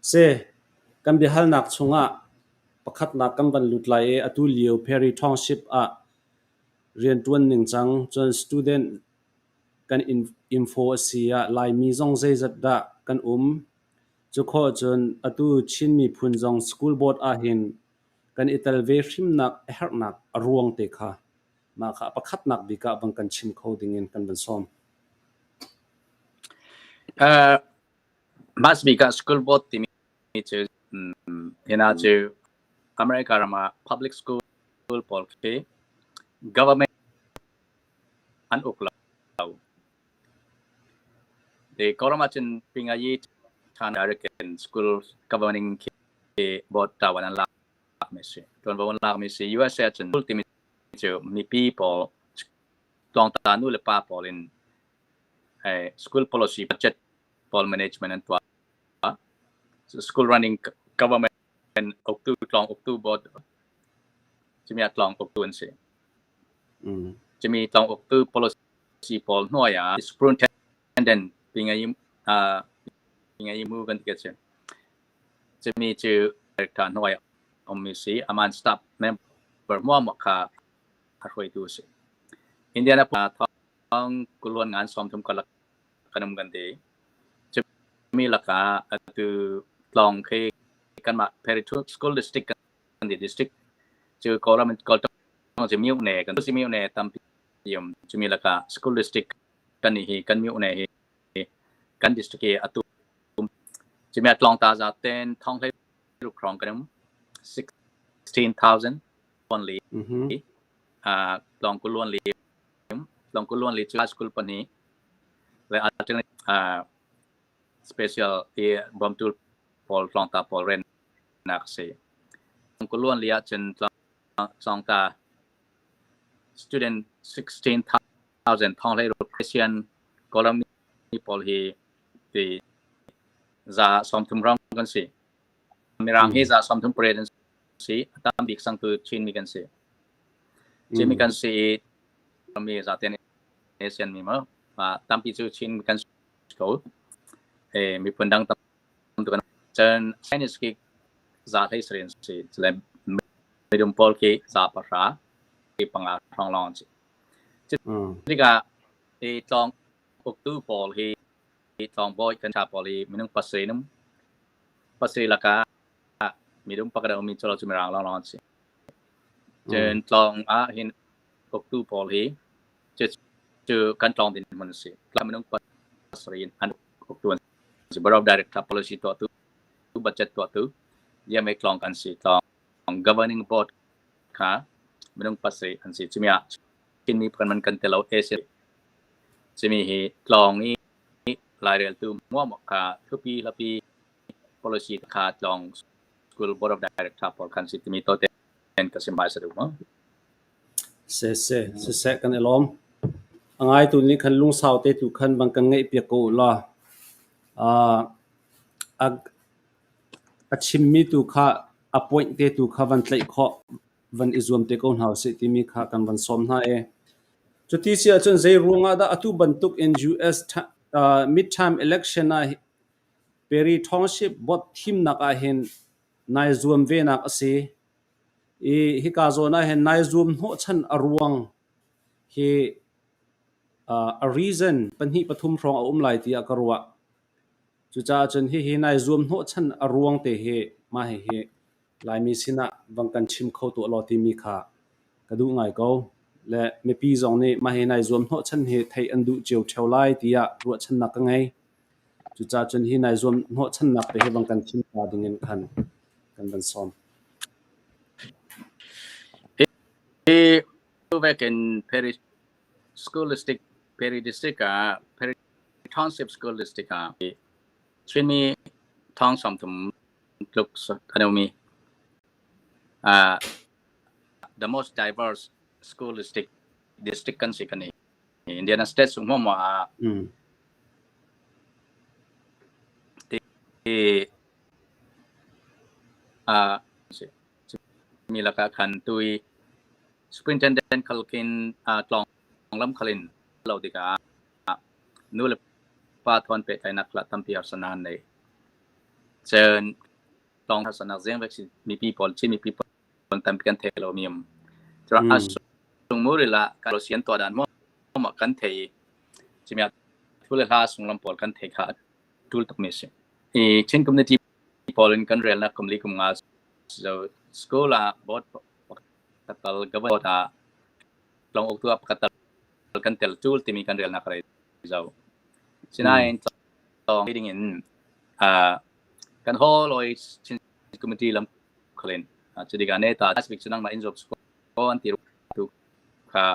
Si, kan biahalnak chungah pakhatnak kan van lut lai i atu lio Perry Township ah rianṭuan ningcang, cun student kan info a si ah Laimi zong zeizat dah kan um. Cu khawh cun atu Chin miphun zong school board ahhin kan i tel ve hrimnak a herhnak a ruang te kha mah kha pakhatnak bik ah van kan chim kho dingin kan van sawm. Mas bik ah school board timi cu hina cu America ram ah public school pawl khi government an uk lo. Te Kawlram ahcun Pingayi Chan American School Governing khi board tawan an lak mi si. Tuanvo an lak mi si. USA ahcun timi cu mipi pawl tlawngta nu le pa pawl in school policy budget pawl management an tuah. School running government uktu tlawng uktu board cumi ah tlawng uktu an si. Cumi tlawng uktu policy pawl hnuai ah superintendent pingayimu kan ti si. Cumi cu director hnuai ummi si aman staff member muamuak kha a hruaitu si. Indiana thong kuluan ngan 30 kalak kan um kan ti. Cumi lakah atu tlawng khi kanmah Perry School District kan ti district cu Kawlram Kawltong cu myo ne kan si myo ne tampi um cumi lakah school district kan hi kan myo ne hi kan district hi atu cumi tlawng ta za ten thong hlei ruk hrawng kan um 16,000 only tlawng kuluan li tlawng kuluan li cu school pahnih le alternate special i bawmtu pawl tlawngta pawl ren nak si. Kuluan li ahcun tlawngta student 16,000 thong hlei ruk Christian Kawlram mi pawl hi ti za 30 rong kan si. Mirang hi za 30 pariat an si. A tam bik sangtu Chin mi kan si. Chin mi kan si i mi zaten Asian mi mo tampi cu Chin kan ko. Miphun dang tam kan cun Chinese ki za hlei sarin si le midum pawl ki za 10 ki 5 hrawng lawng si. Tikah i tlawng uktu pawl hi tlawng bawi kan tha pawl hi minung 7 num 7 lakah midum pakhat a ummi cu cu mirang lawng lawng an si. Cun tlawng ah hin uktu pawl hi cu kan tlawng din hmun a si. Minung 7 in an uktu an si. Board of Director policy tuahtu, budget tuahtu, DMA tlawng kan si. Tlawng governing board kha minung 7 an si. Cumi ah Chinmi kan man kan telo Asia. Cumi hi tlawng i laireltu muamuak kha thupi hlapi policy kha tlawng school board of director pawl khan si timi to ten ka sim hmai sa duh ma. Se se siseh kan i lawm. A ngaitu nih khan lungsau te tu khan bang kan ngaih piak ko u law. A a chimmi tu kha a point te tu kha van tlaih khawh van i zuam te ko hna usih timi kha kan van sawm hna i cuti si ahcun zei ruangah dah atu bantuk in US midterm election ah Perry Township board thimnak ah hin nai zuam ve nak a si i hika zawn ah hin nai zuam hnawhchan a ruang hi a reason pahnih pathum hrawng a um lai tiah ka ruah. Cucaah cun hihi nai zuam hnawhchan a ruang te hi mah hihi Laimi sinah vang kan chim kho tuah law timi kha ka duh ngai ko. Le mipi zong nih mah hi nai zuam hnawhchan hi theih an duh cio ṭheo lai tiah ruahchannak ka ngei. Cucaah cun hi nai zuam hnawhchannak te hi vang kan chim ta dingin khan kan van sawm. Hi vekin Perry School District, Perry District ah, Perry Township School District ah Chinmi thong 30 tluk kan um i the most diverse school district district kan si kan i Indiana State sung hmuahhmuah ah ti mi lakah khan tui superintendent khalkin tlawng lam khalin lo tikah nu le pa thon pehtlaihnak la tampi harsanan nei. Cun tlawng harsatnak zeng vek si mipi pawl Chin mipi pawl tampi kan thei lo mi um. Cun a sung muril ah kan sian tuah dan mo kan thei i cumi ah thu le hla sunglam pawl kan thei kha a tul tuk mi si. I Chin community pawl in kan relnak kum li kum nga so school ah board katal government ah tlong uktu ah katal kan tel tul timi kan relnak rei zo. Sinain tlong ding in kan hall oi Chin community lam khalin chudiga ne ta bik chu nangmah in job ko an ti tu kha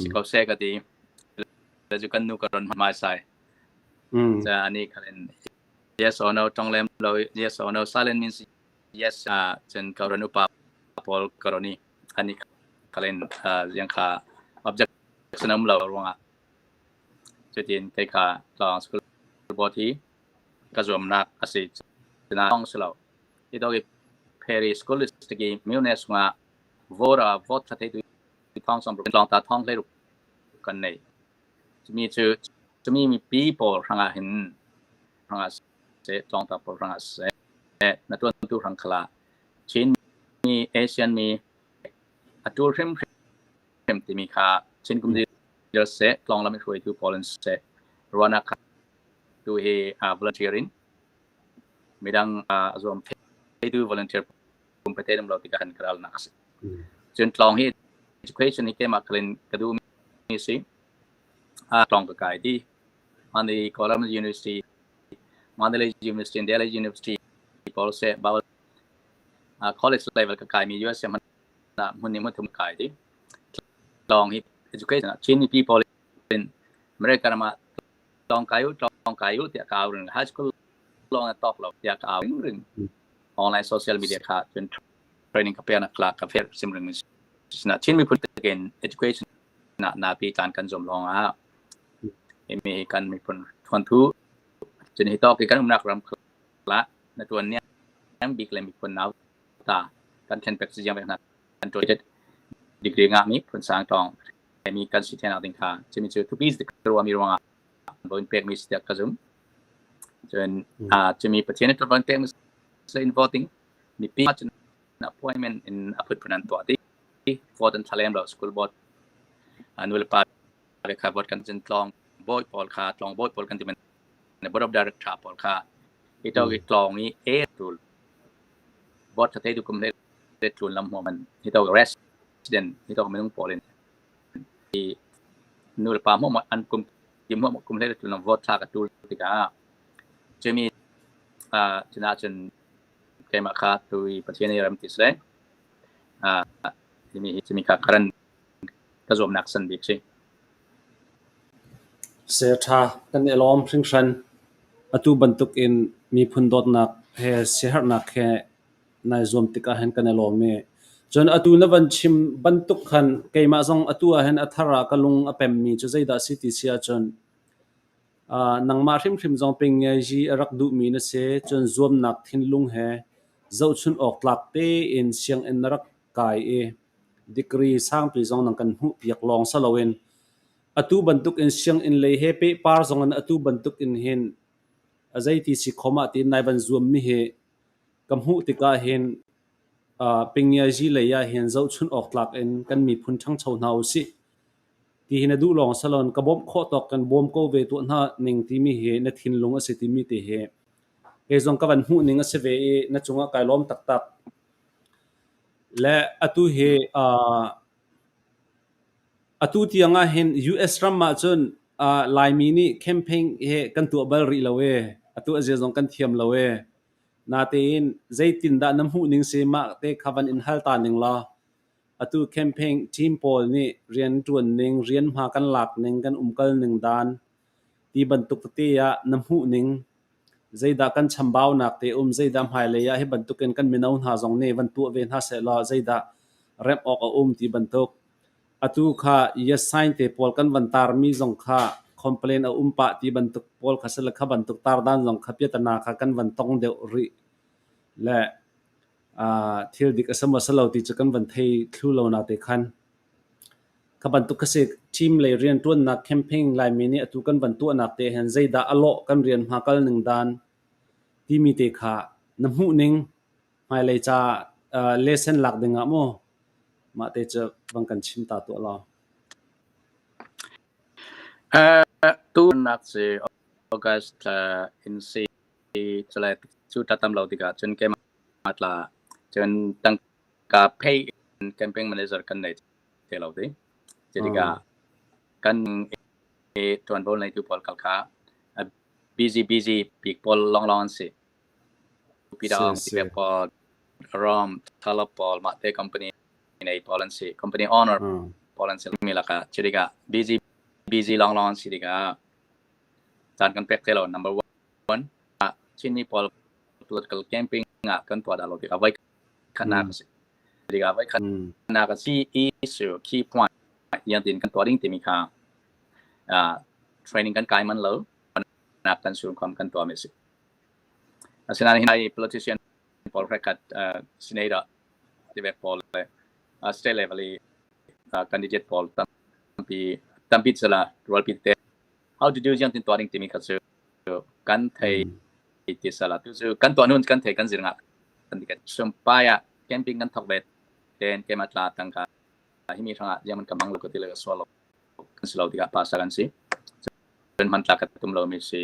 si ko se ka ti le chu kan nu ka ron mai sai cha ani khalin yes or no tong lem lo yes or no silent means yes chen ka ron upa paul karoni ani khalin yang kha objection am lo ruanga cutin te kha tlawng school board hi ka zuamnak a si na ong si lo i to Perry School District i Mune sungah vote a vote tha thei tu thong som tlawng ta thong hlei kan nei chumi chu chumi mi pi pawl hrangah hin hrangah se tlawng ta pawl hrangah se na tuan tu hrang khala Chin mi Asian mi atul hrim hrim timi kha Chin kum se tlawng lam i hruaitu pawl in se ruana kha tu hi volunteer in midang a zuam theitu volunteer pum pete um lo tikah kan karal nak si. Cun tlawng hi education hi keimah khalin ka duh mi si. Tlawng ka kai ti. Mani Columbia University, Mandalay University, Delhi University pawl se Bible college level ka kai mi USA man hmun ni hmun thum kai ti. Tlawng hi education Chin people in America ram ah tlawng kai u tlawng kai u tiah ka au ring high school lawng a tawk lo tiah ka au ring online social media kha cun training ka pek nak ka fer sim ring na Chin miphun again education na na pi tlan kan zom long ah mi kan miphun thuan thu cun hi tok kan umnak ram la na tuan niam bik le miphun nau ta kan thlen pek si jang na kan degree nga mi phun sang tong mi kan si thian ding kha chimi chu to be the mi ruangah voin pek mi si ka zum cun chimi Pathian nih voin pek mi in voting mipi cun appointment in a phut phun an tuah ti vote an thlalem lo school board nu le pa kha vote kan cun tlong boy pawl kha tlong boy pawl kan ti men board of director pawl kha ito ki tlong i e tul vote the tu kum le tlun lam ho man hito resident hito minung pawl in nu le pa mo an kum kim mo kum le tlun vote tha ka tul tikah chumi chuna chun keimah kha tui Pathian i ram ti sle timi hi chumi kha karan ka zuamnak san bik si. Se tha kan i lawm hringhran. Atu bantuk in miphun dawtnak he siaherhnak he nai zuam tikah hin kan i lawm i cun atu na van chim bantuk khan keimah zong atu ah hin a thar ah ka lung a pemmi cu zeidah si ti si ahcun nangmah hrimhrim zong ping-ngai a rak duhmi na si. Cun zuamnak thinlung he zohchun awk tlak tein sianginn na rak kai i degree sangpi zong nang kan hmuhpiak lawng si loin atu bantuk in sianginn lei he pehpar zong in atu bantuk in hin a zeiti si khom ah tiin nai van zuammi hi ka hmuh tikah hin Pingiazi lei ah hin zohchun awk tlak in kan miphun ṭhangcho hna usih ti hi na duh lawng si loin ka bawmh khawh tawk kan bawm ko ve tuah hna ning timi hi na thinlung a si timi te hi kei zong ka van hmuh ning a si ve i na cungah kai lawm taktak. Le atu hi atu tiang ah hin US ram ah cun Laimi nih campaign hi kan tuah bal rih lo ee. Atu a zia zong kan thiam lo ee. Natein zeitindah na hmuh ning si mah te kha van in hal ta ning law atu campaign team pawl nih rian ṭuan ning, rian hma kan lak ning, kan umkal ning dan ti bantuk tete ah na hmuh ning zeidah kan chambaunak te um, zeidah hmailei ah hi bantukin kan mino hna zong nih van tuah ve hna sehlaw zeidah remh awk a um ti bantuk. Atu kha yes sign te pawl kan van tarmi zong kha complain a um pah ti bantuk pawl kha sile kha bantuk tardan zong kha piatana kha kan van tong deuh rih. Le thil dik a si maw si lo ti cu kan van thei thlu lo na te khan. Kha bantuk kha si team lei rianṭuannak campaign Laimi nih atu kan van tuahnak te hin zeidah a lawh kan rian hma kal ning dan timi te kha Na hmuh ning hmailei ca lesson lak ding ah maw mah te cu van kan chim ta tuah law. Tu nak si August thla in si cule cu ta tam lo tikah cun keimah tla cun tangka pay in camping manager kan nei te lo ti. Cu tikah kan i ṭuanvo neitu pawl kal kha busy busy bik pawl lawnglawng an si. Pidang pawl, Rom, Thala pawl, mah te company nei pawl an si. Company owner pawl an si mi lakah cu tikah busy busy lawnglawng an si tikah caan kan pek te lo number one. Chinmi pawl political camping ah kan tuah dah lo tikah voi khatnak a si. Tikah voi khatnak a si issue key point yan tin kan tuah ding timi kha training kan kai man lo nak kan surkhom kan tuah mi si. Asinain hi politician pawl hrekhat senator tivek pawl le state level i candidate pawl tampi tampi cala rualpi te how to do jiang tin tuah ding timi kha cu kan thei ti sala tu cu kan tuah nun kan thei kan zir nga kan ti sumpai ah camping kan thok ve ten kema tla tangka himi hrangah jiang man kamang lo ko ti le sual lo kan si lo tikah pastor kan si. Cun hmantlak ka tum lomi si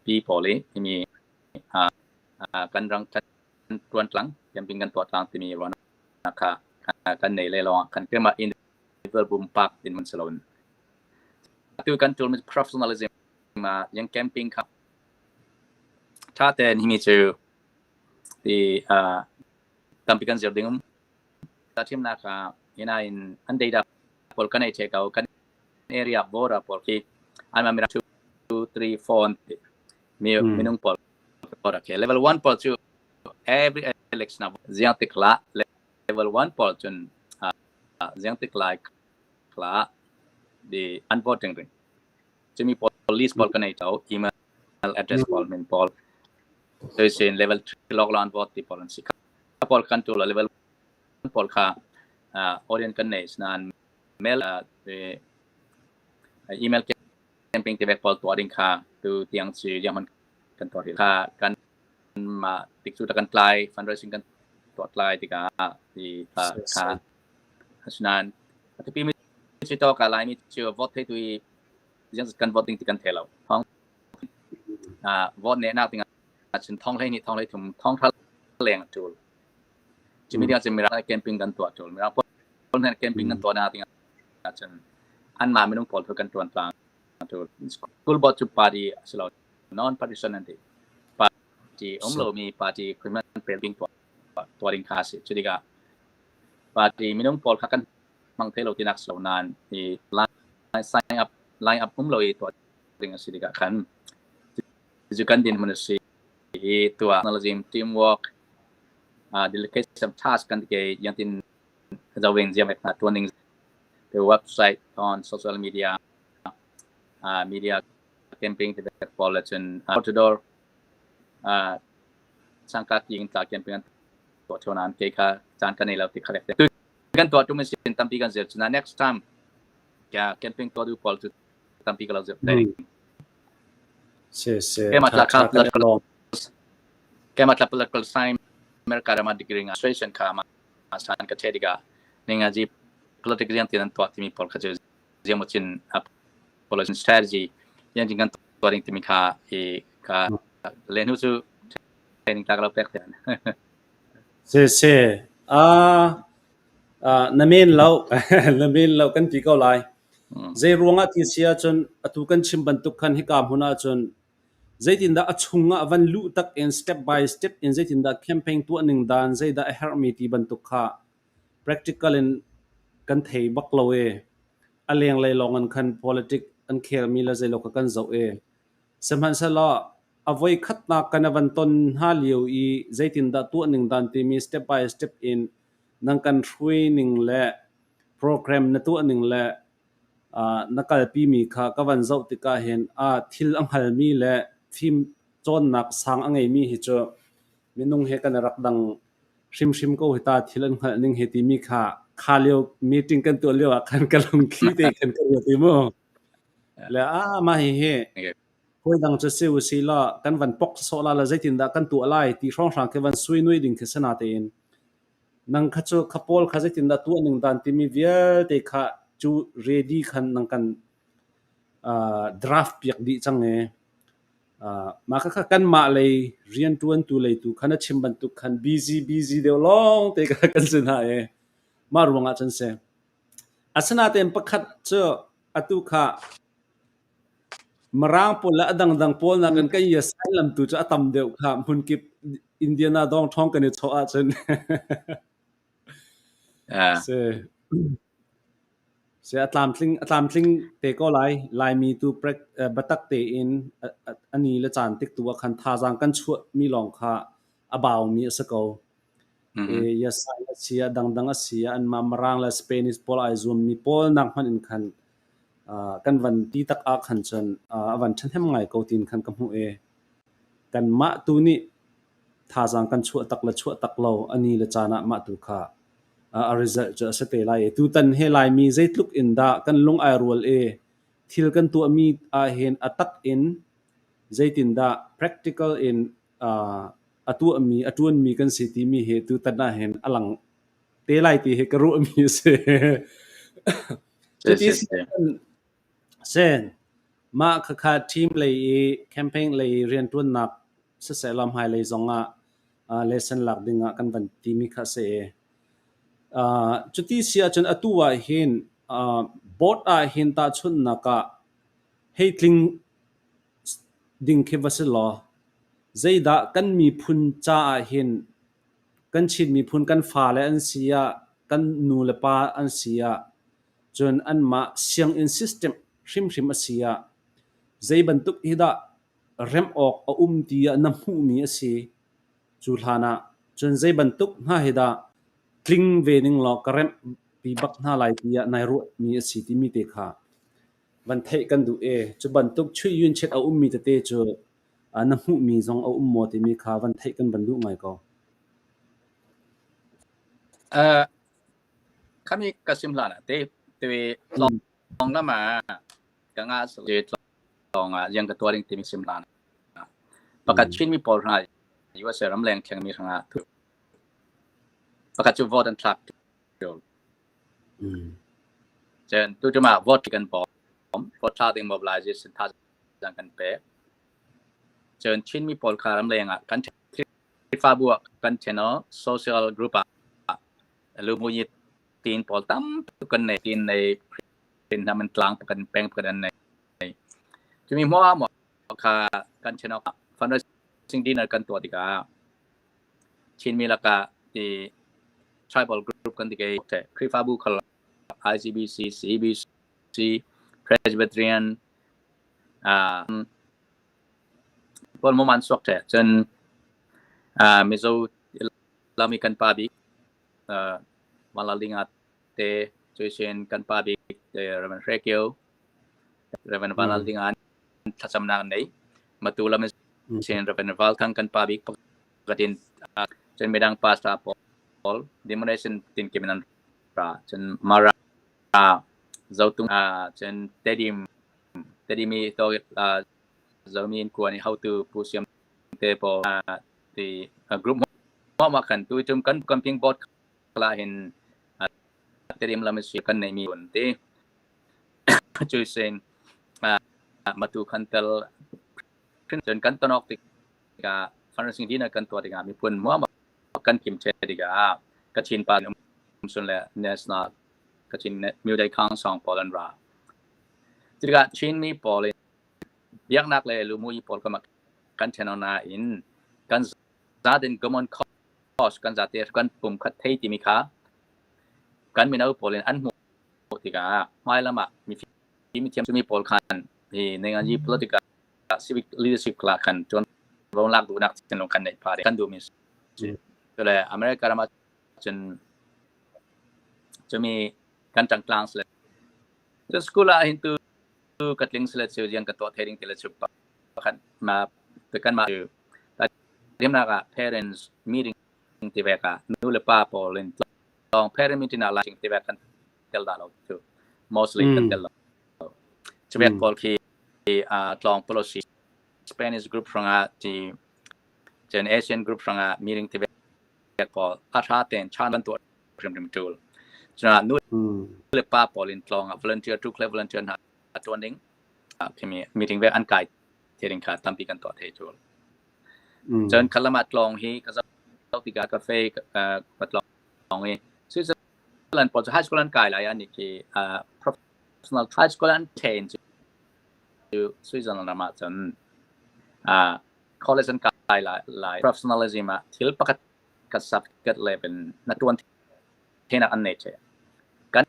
pi pawl i timi kan rang kan tuan tlang camping kan tuah tlang timi ruahnak kha kan nei le lawng kan keimah individual pumpak din man si loin tu kan tul mi professionalism yang camping kha tha ten himi cu ti tampi kan zir ding um Thimnak ah hinain an data pawl kan ei the ko. Kan area border pawl khi anmah mirang 2, 3, 4 an ti. Mi minung pawl border khi level 1 pawl cu every election ah ziang tik la level 1 pawl cun ziang tik lai kla di an voting ring. Cumi pawl list pawl kan ei to email address pawl min pawl. Tuisin level 3 log lan vote ti pawl an si. Pawl kan tu level pawl kha orient kan nei nain mail email camping te vek pawl tuah ding kha tu tiang cu yang man kan tuah rih kha kan ma tik cu kan tlai fundraising kan tuah tlai tikah ti kha kha asinain atupi mi cu to ka lai mi cu vote thei tu i kan vote ding ti kan thei lo thong vote ne nak ding cun thong hlei ni thong hlei thum thong thal leng tul cumi ding cun mirang camping kan tuah tul mirang pawl hnen camping kan tuah na ding cun an mah minung pawl kan tuan tlang tul school board cu party asilo non partisan an ti party um lo mi party khuyman pel ding tuah tuah ding kha si cu tikah party minung pawl kha kan hmang thei lo tinak silo nan i line sign up line up um lo i tuah ding a si tikah khan cu kan dinhmun a si i tuah technology teamwork delegation task kan ke yantin zawing ziam ek na tuaning the website on social media media camping te pawl cun door to door sangka king tla camping an tuah thon an ke kha caan kan nei lo ti khalek te kan tuah tum sin tampi kan zir chuna next time kya camping to du pawl cu tampi ka lo zir te Si si Keimah tha tla tha kha kan i lawm. Keimah tla political science America ram ah degree nga situation kha ma san ka the tikah ninga ji politics yang tin an tuah timi pawl kha cu ziang cin political strategy yang jing kan tuah ding timi kha i ka le hnu cu training ta ka lo pek te. Si si ah na men lo na men lo kan ti ko lai. Zei ruangah ti si ahcun atu kan chim bantuk khan hika hmun ahcun zeitindah a chungah van luh tak in step by step in zeitindah campaign tuah ning dan zeidah a herhmi ti bantuk kha practical in kan thei bak lo i a lenglei lawng in khan politic an khelmi le zeilo kha kan zoh i sihmanhsehlaw a voi khatnak kan van ton hna lio i zeitindah tuah ning dan timi step by step in nan kan hruai ning le Program na tuah ning le na kalpimi kha ka van zoh tikah hin thil a hngalmi le fim cawnnak sang a ngeimi hi cu minung he kan i rak dang hrimhrim ko hi ta thil an hngalh ning hi timi kha kha lio meeting kan tuah lio ah khan ka lungthli te khan ka ruat i mu. Le mah hihi. Hawi dang cu si usih law kan van pok sawh la la zeitindah kan tuah lai ti hrawnghrang khi van suinui ding khi si natein nang kha cu kha pawl kha zeitindah tuah ning dan timi vialte kha cu ready khan nang kan draft piak dih cang i mah khakha kanmah lei rianṭuantu lei tu kha na chim bantuk khan busy busy deuh lawng te kha kan si hna i mah ruangah cun si. Asinain pakhat cu atu kha Mirang pawl le a dangdang pawl nakin kan i lam tu cu a tam deuh kha hmunkip Indiana dawng ṭhawng kan i chawh ahcun. Si. Si a tlamtling a tlamtling te ko lai. Laimi tu prek biatak tein a ni le caan tik tu ah khan thazaang kan chuahmi lawng kha a baumi a si ko. Yasai a si ah dangdang a si ah anmah Mirang le Spanish pawl ai zuammi pawl nak hmanh in khan kan van ti tak ah khan cun a van ṭhahnem ngai ko tiin khan ka hmuh i kanmah tu nih thazaang kan chuah tak le chuah tak lo a ni le caan ah mah tu kha a result cu a si te lai i tutan he Laimi zeitluk in dah kan lung ai rual i thil kan tuahmi ahhin a tak in zeitindah practical in a tuahmi a ṭuanmi kan si timi hi tutan ahhin a lang te lai ti hi ka ruahmi a si. Cuti si sen mah khakha team lei i campaign lei i rianṭuannak siseh law hmailei zongah lesson lak dingah kan van timi kha a si i cuti si ahcun atu ah hin board ah hin tahchunhnak ah hei tling ding khi va si law zeidah kan miphun caah hin kan Chin miphun kan fale an si ah kan nu le pa an si ah cun anmah sianginn system hrimhrim a si ah zei bantuk hi dah remh awk a um tiah na hmuhmi a si. Cu hlan ah cun zei bantuk hna hi dah tling ve ning law ka remhpi bak hna lai tiah nai ruahmi a si timi te kha van theih kan duh i cu bantuk chuih yun chet a ummi tete cu na hmuhmi zong a um maw timi kha van theih kan van duh ngai ko. Khami ka sim hlan ah te te tlawng lam ah ka nga tlawng ah rian ka tuah ding timi sim hlan pakhat Chinmi pawl hna USA ramleng thlengmi hrangah pakhat cu vote an thlak. Cun tutum ah vote kan bawm. Vote thlak ding mobilization thazaang kan pek. Cun Chinmi pawl kha ramleng ah kan Khrihfabu ah kan channel social group ah lumuyi tin pawl tam tuk kan nei tin nei nam an tlang kan peng kan an nei. Cumi hmuah hmuah kha kan channel fundraising dinner kan tuah tikah Chinmi lakah ti tribal group kan ti ke Khrihfabu khal ICBC, CBC, Presbyterian pawl mo man suak the cun Mizo lami kan pa bik Malalinga te cuisin kan pa bik Reverend Hre Kio Reverend Vanlaldinga thlacamnak an nei. Matu lam in sin Reverend Val Thang kan pa bik pakhat in cun midang pastor pawl demonstration tin kim in an ra. Cun Mara Zotung cun Tedim Tedim i to Zomi in kuan i hotu Pu Siam te pawl ti group ma khan tu tum kan camping board kala hin Tedim lam si kan nei mi un ti Cuisin matu khan tel cun kan ton awk tikah fundraising dinner kan tuah tikah miphun muahmah kan kim ṭhe tikah Kachin pa um sun le national Kachin Myudai Khang song pawl an ra. Tikah Chinmi pawl in biaknak le lumui pawl kan kan ṭhen nain kan zatin common cause kan zate kan pum khat thei timi kha kan mino pawl in an hmuh tikah hmailam ah mifim thiam cumi pawl khan hi nenganyi political civic leadership kla khan ṭuanvo lak duhnak thinlung kan neih phah kan duhmi si. Cule America ram ah cun cumi kan ṭangtlang sile cu school ah hin tu ka tling sile cu rian ka tuah thei ding ti le cu pakhat ma kan mah cu ah parents meeting ti vek ah nu le pa pawl in lawng parent meeting ah lai ti vek kan tel dah lo cu mostly kan tel lo. Cu vek pawl khi tlawng policy. Spanish group hrangah ti cun Asian group hrangah meeting ti pawl a tha tein chan kan tuah hrimhrim tul. Cun nu le pa pawl in tlawng ah volunteer tu le volunteer hna tuan ding khimi meeting ve an kai te ding kha tampi kan tuah thei tul. Cun khalama tlawng hi ka zoh tikah cafe ka tlawng i Switzerland pawl cu high school an kai lai an khi professional high school an train cu Switzerland ram ah cun college an kai lai professionalism ah thil pakhat khat certificate level na tuan thenak an nei the. Kan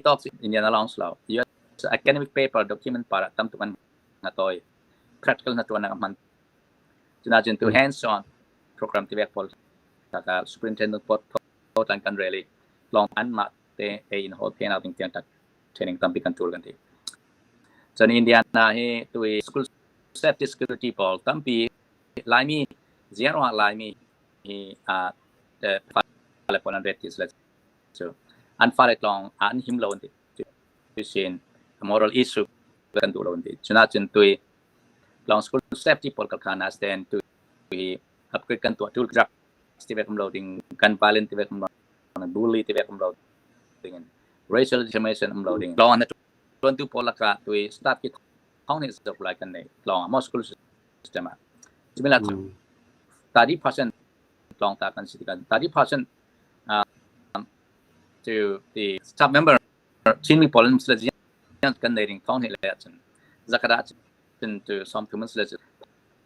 talk Indian allowance lo US academic paper document para tam tuk an na toy practical na tuan na man cuna cun tu hands on program ti vek pawl taka superintendent pot tan kan reli long an ma te e in hol thenak ding tiang tak training tampi kan tul kan ti. Cun Indiana hi tu school safety security pawl tampi Laimi ziarah Laimi hi fale pawl an ret ti sile cu an fale tlawng an him lo an ti. Sin moral issue kan duh lo an ti. Cuna cun tui long school safety pawl ka kha na stand tu hi upgrade kan tuah tul drug ti vek um lo ding kan violent ti vek um lo bully ti vek um lo ding racial discrimination um lo ding long na tuan tu pawl laka tui staff ki thong ni zok lai kan nei long mo school system ah similar 30% long ta kan si kan 30% to the staff member Chinmi pawl an sila kan nei ding thong ni le cun zakara cun tu som thum an sila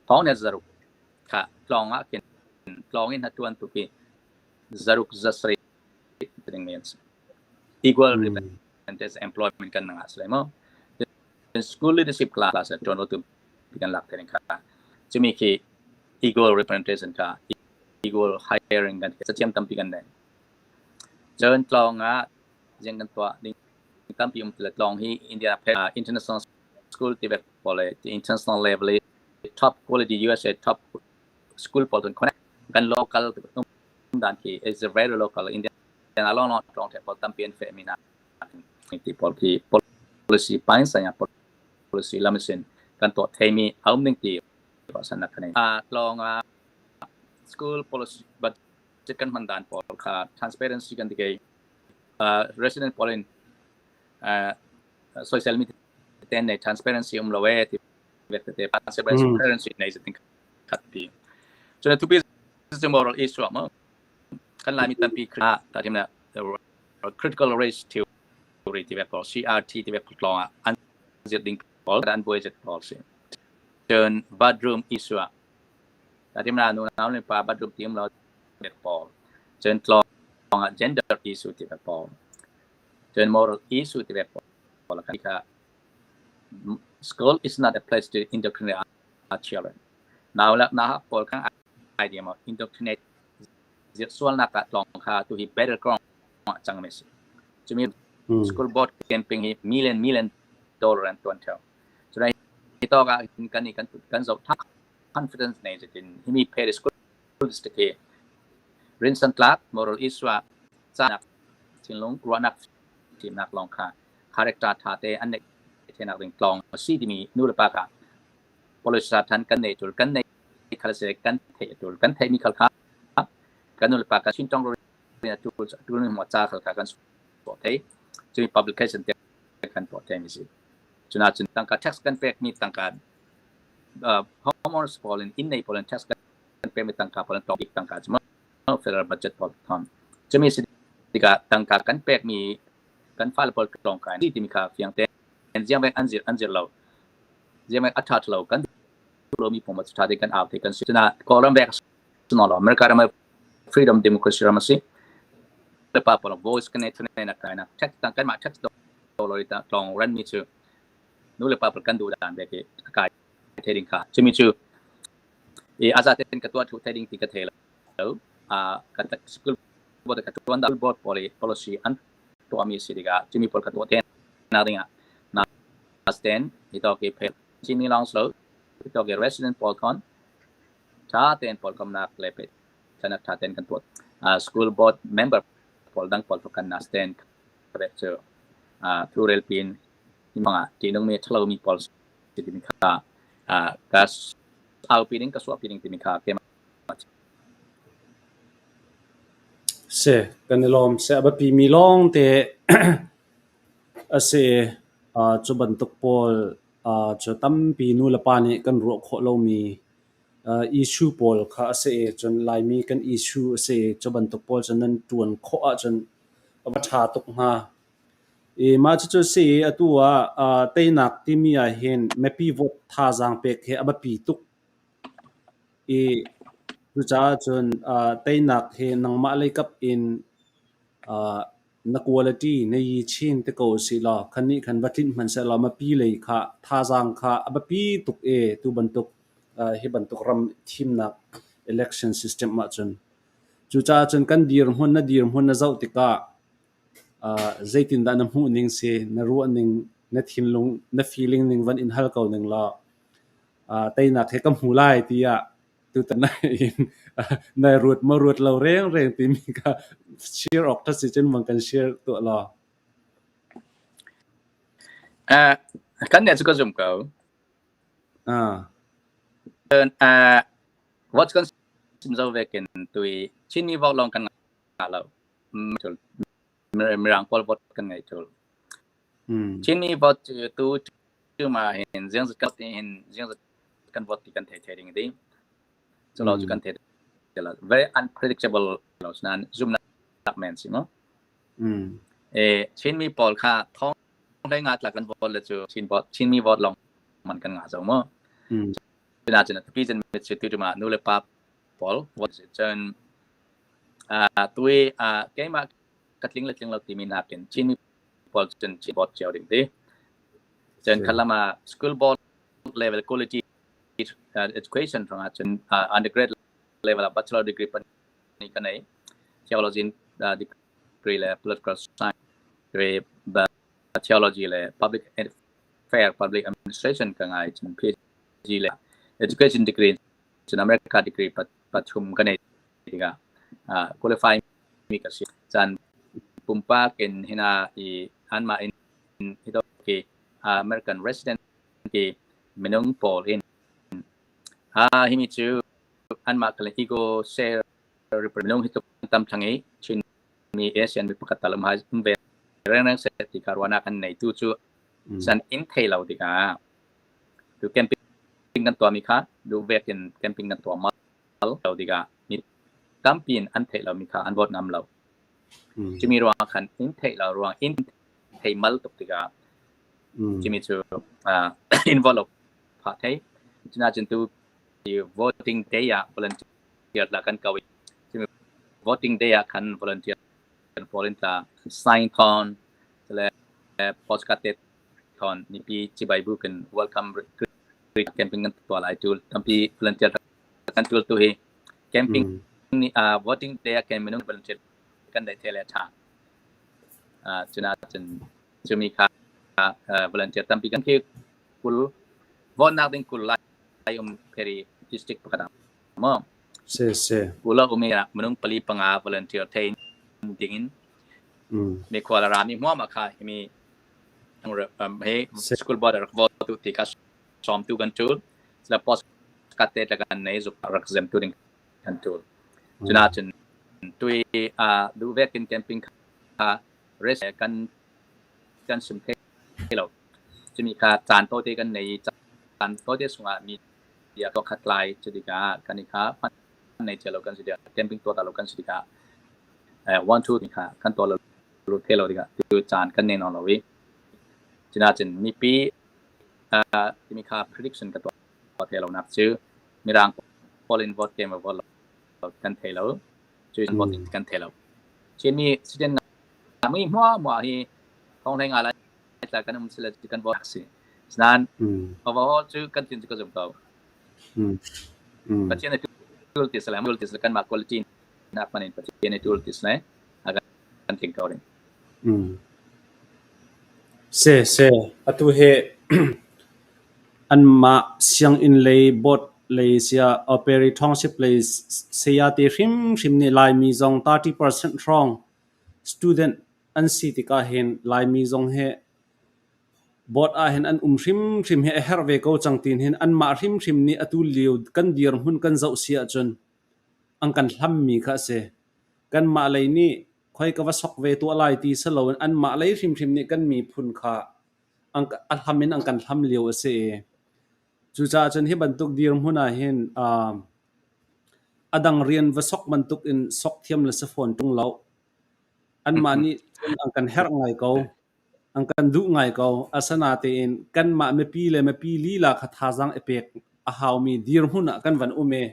thong ne zaruk kha tlong ah kin tlong in hatuan tu ki zaruk zasri ding men equal representation employment kan nga sile mo school leadership class ton tu kan lak thering kha chumi khi equal representation kha equal hiring kan satiam tampi kan nei cun tlong ah jeng kan tua ding tampi um tile tlong hi India international school ti bek pole international level top quality USA top school pawl tun connect kan local dan khi is a very local India along long tong the pawl tampi an fe mi na ti pawl khi policy pain sa ya policy lamisin kan to theimi aum ning ti san na khanai a tlong a school policy budget kan man dan pawl kha transparency kan ti resident pawl in social media ten nei transparency um lo e ti te transparency nei tin khat pi so to be the moral issue mo kan Laimi tampi ta tim na critical race theory ti ve pawl CRT ti ve tlong ah an zit ding pawl an buai zet pawl si cun bathroom issue ah ta tim na nu nau le pa bathroom tim lo pawl cun tlong ah gender issue ti ve pawl cun moral issue ti ve pawl kha school is not a place to indoctrinate our children. Now la na pawl kan idea mo indoctrinate sualnak ah tlong kha tu hi better ground cang mi si. Chumi school board camping hi million million dollar an tuan theo. So dai to ka kan ni kan kan zo confidence nei zetin himi phe school district hi rinsan tlak moral issue cha thinlung ruahnak thimnak lawng kha character tha te an neih thenak ding tlawng a si timi nu le pa kha policy than kan nei tul kan nei khal se kan thei tul kan thei mi khal kha kan nu le pa ka chin tong ro tu tu ni mo cha khal kha kan so thei chu publication te kan to thei mi si chuna chun tangka tax kan pek mi tangka homeowners pawl in in nei pawl in tax kan pek mi tangka pawl in topic tangka chuma federal budget pawl thon chumi si tikah tangka kan pek mi kan fale pawl tlawng kai timi kha fiang te ziang vek an zir an zir lo ziang vek a tha lo kan lo mi pom tha te kan au te kan si na Kawlram vek no lo America ram freedom democracy ram si le pa pawl voice kan nei thune na kai na tax tang kan ma tax dollar ta tlong ran mi chu nu le pa pawl kan du dan ve ke kai the ding kha chumi chu e aza ten ka tua thu the ding ti ka the lo a ka school board ka tuan da board policy an tuahmi si tikah cimi pawl kha tuah te nak dingah na stand hi to ke phe Chinmi lawng si lo hi to ke resident pawl khon tha tein pawl komnak le pe thanak tha tein kan tuah school board member pawl dang pawl kan na stand correct cu thu rel pin hi manga tinung mi thalo mi pawl si timi kha ka Aupi ding ka suahpi ding timi kha keimah. Si, kan i lawm. Si, a biapimi lawngte a si i cu bantuk pawl cu tampi nulepa nih kan ruah khawh lomi issue pawl kha a si i cun Laimi kan issue a si i cu bantuk pawl cu nan ṭuan khawh ahcun a va ṭha tuk hnga. I mah cucu a si i atu ah teinak timi ahhin mipi vote thazaang pek hi a biapi tuk i cucaah cun teinak hi nangmah leikap in na quality na yi chin te ko usih law khan nih khan va tlinh hmanh sehlaw mipi lei kha thazaang kha a biapi tuk i tu bantuk hi bantuk ram thimnak election system ahcun. Cucaah cun kan dirhmun na dirhmun na zoh tikah zeitindah na hmuh ning si, na ruah ning, na thinlung, na feeling ning van in hal ko ning law teinak he ka hmu lai tiah tutan in nai ruat maw ruat lo rengreng timi kha share awk ṭhat si cun van kan share tuah law. Kan nih cu ka zum ko. What kan sim zo vekin tui Chinmi vote lawng kan ngah lo. Mirang pawl vote kan ngei ṭul. Chinmi vote cu tu tu ma hin ziang zat kan hin ziang zat kan vote ti kan thei thei ding ding. Cu lo cu kan thei lo. Very unpredictable lo nain zumnak men si mu. Chinmi pawl kha thong hlei nga tla kan vote le cu Chin vote Chinmi vote lawng man kan ngah zo mu. Cuna cun tapi cun mit cu tu ma nu le pa pawl vote cun tui keimah ka tling le tling lo timi nakin Chinmi pawl cun Chin vote cio ding ti. Cun khalam ah school board level quality education rangah cun undergrad level ah bachelor degree pahnih ka nei. Theology degree le political science degree, theology le public affair, public administration ka ngai. Cun PhD le education degree cun America degree pathum ka nei tikah qualify mi ka si. Caan pumpak in hina i anmah in hi ki American resident ki minung pawl in himi cu anmah kale ego share minung hi tuk tam thlang i Chin mi ASEAN mi pakhat tal um hai um ve rengreng se ti kha ruahnak an nei tu cu san in thei lo tikah tu camping kan tuah mi kha duh vek in camping kan tuah mal lo tikah mi tampi in an theih lo mi kha an vote ngam lo. Cumi ruang khan in theih lo ruang in thei mal tuk tikah cumi cu in vote lo phah thei. Cuna cun tu voting day ah volunteer la kan ko i cumi voting day ah khan volunteer kan pawl in tla sign thon le postcard te thon mipi cibai bu kan welcome camping kan tuah lai tul tampi volunteer kan tul tu hi camping ni voting day ah kan minung volunteer kan dai the le tha cuna cun cumi kha volunteer tampi kan khi kul vote nak ding kul lai um pheri district pakhat ah mo Se se. Kula umi minung pali panga volunteer thein dingin mi khua rami hmuam kha himi he school board rak vote tu ti kha som tu kan tul la post ka te ta kan nei zuk rak zem tu ding kan tul cuna cun tui a du vekin camping kha res kan kan sim the lo cumi kha caan to te kan nei caan to te sungah mi dia to khat lai chutika kan i kha nei chelo kan si dia camping to ta lo kan si tika 1 2 ni kha kan to lo lu the lo tika tu caan kan nei non lo i cina cun mipi timi kha prediction ka tuah the lo nak cu mirang pawl in vote game vote lo kan thei lo cu vote kan thei lo Chinmi student mi hmuah hmuah hi thong hlei nga lai tla kan um sila kan vote si nan overall cu kan tin cu ka zum ko Pathian tul ti sala tul ti sala kan mah quality nak man in Pathian tul ti sala kan tling ko ring. Se se atu he anmah sianginn lei board lei siah Perry Township lei saya te hrimhrim nih Laimi zong 30% hrawng student an si tikah hin Laimi zong hi Board ahhin an um hrimhrim hi a herh ve ko cang tiin hin anmah hrimhrim nih atu lio kan dirhmun kan zoh si ahcun an kan hlammi kha a si. Kanmah lei nih khoi ka va sok ve tuah lai ti si loin anmah lei hrimhrim nih kan miphun kha a hlam in an kan hlam lio a si i cucaah cun hi bantuk dirhmun ahhin a dang rian va sok bantuk in sok thiam le si fawn ṭung lo. Anmah nih cun an kan herh ngai ko. An kan duh ngai ko. Asinain kanmah mipi le mipi lila kha thazaang i pek a haumi dirhmun ah kan van um i